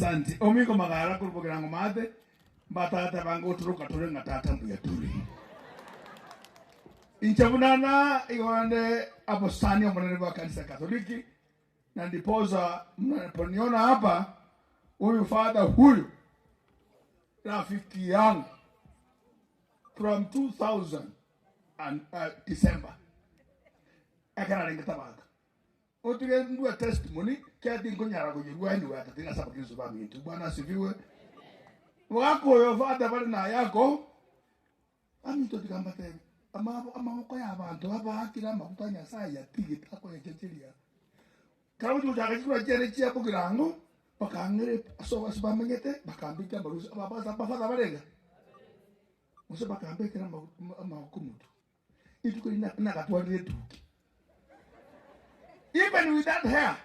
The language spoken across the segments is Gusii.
Asante. Omingo magara korwa bogirango maate, mbatata bange gotoroka tore ng'a tata mbuya tore. Inche buna na igo nde abosani omonene bwa kanisa Katoliki, na ndiposa mnaponiona hapa huyu father huyu rafiki yangu from 2000 and, uh, December ekero arenge tabaka Otige ndue testimony kiagera tinkonyara koyerua anyway ata tiri ase abakristo baminto. Bwana asifiwe. Mogaka oyo father bare naye ako baminto tiga mbatebie amabo amaboko ya abanto abaakire amaguta a Nyasaye yatigete akoyechecheria. Kero gochi gochaka chikura chiane chia bogirango bakang'ira ase ase bamenyete bakambeka amarusa ababasa abafather barenge gose bakambekera amagoko motwe. Rituko riria nagatwarire etuki. Even with that hair,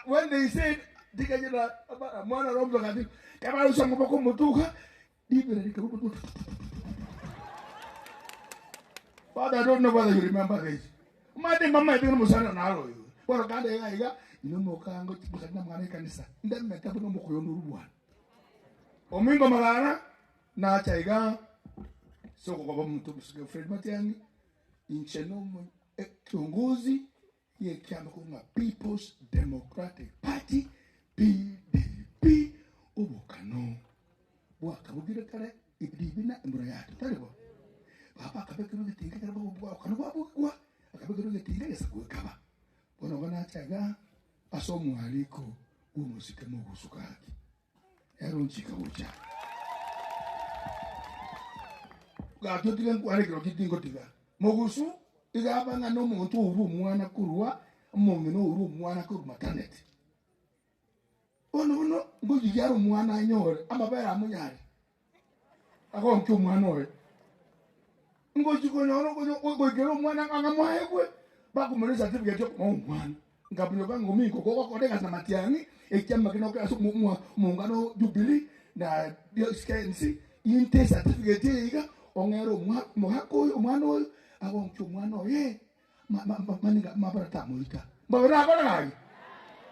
when they said, tikanyira mwana Roho Mtakatifu, kabarusia amaboko omotuka, ribera rikaruka. Father, I don't know whether you remember this. Mate mama ete musana naro oyo. Bono kande iga iga, ino mokango chibusani na mwana ekanisa. Ndamete buna omokoyo ndorubwana. Omingo magana Nacha iga ase okogoba omonto omosike Fred Matiang'i, inche nomo kiongozi y'ekiama korwa ng'a People's Democratic Party, PDP, obokano bwakabugire kare ribina embura yatwa, tari bo? Baba akabekerwa egetinga ekero obokano bwabugigwa, akabekerwa egetinga egesaku gekaba. Bono igo nacha iga ase omwariko bw'omosike mogusu gaki. Ere onchika gocha. Gaki otige nkwane ekero ki tingotiga. Mogusu iga aba ng'a nomonto ourwe omwana korwa omong'ina ourwe omwana korwa maternity. Bono bono ngoyigia are omwana anyore amabere amonyare. Agonke omwana oye. Ngochi konyora goikera omwana ng'a moegwe, bakomora ecertificate yokomoa omwana. Nkamonyoka ng'a ominko kogokora egasi na matiang'i, ekiama kende okore ase omongano o Jubilee na KNC, inte ecertificate eye iga, ong'ere omogaka oyo omwana oyo, agonke omwana oye, mabera tamoita. Mbobe nakore gaki?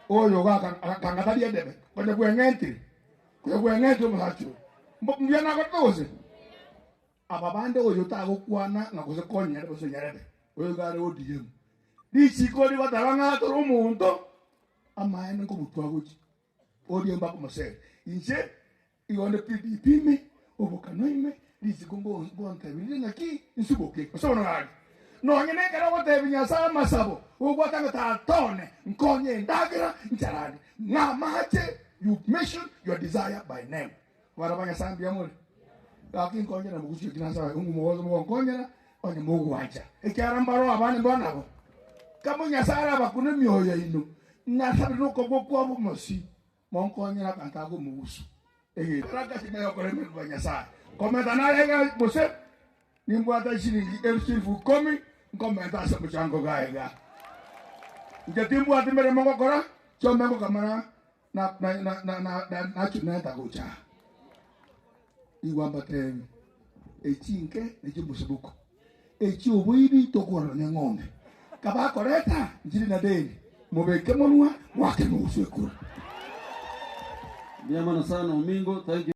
Oyo iga akanga tari edebe, konya bweng'entire, konya bweng'entire omosacha oyo. Mbuya nakorete gose? Aba bande oyo tagokwana ng'a gose konyare gose onyarebe, oyo iga are ODM. Richiko rigoteba ng'a tore omonto, amaene nkobutwa agochia. ODM bakomosera. Inche igo onde PDP ime, obokano ime, risiko ngontebirie ng'aki nsuboke. Gose bono gaki. Nonye nekero ogotebi Nyasae amasabo, ogwata ng'a Tata one, nkonye endagera, ncharande, ng'a amache, you mention your desire by name. Abana ba Nyasae mbuya more? Gaki nkonyera mogusu eki nasabe, mogonkonyera onye mogwancha, ekiagera mbaro abande mbao nabo. Kamo Nyasae arabakune emioyo yaino, nasabire nokobua kwabo mosi, monkonyere aganto aka omogusu. Baraka ase yokora emeremo ya Nyasae. Komenta naye iga gose nimbwate chiringi elfu ikomi nkomenta ase omochango iga iga. Inche timbwati meremo ngokora, chiombe ngokamana na na na na na na nachunenta gocha aa. Igwa mbatebi, echi inke nechi'omosubuko, echi'oboibi tokorora neng'ombe. Kabakoreta nchire na deni, mobeke monwa, mwake mogusu ekura. Mbuya mono sana Omingo, thank you.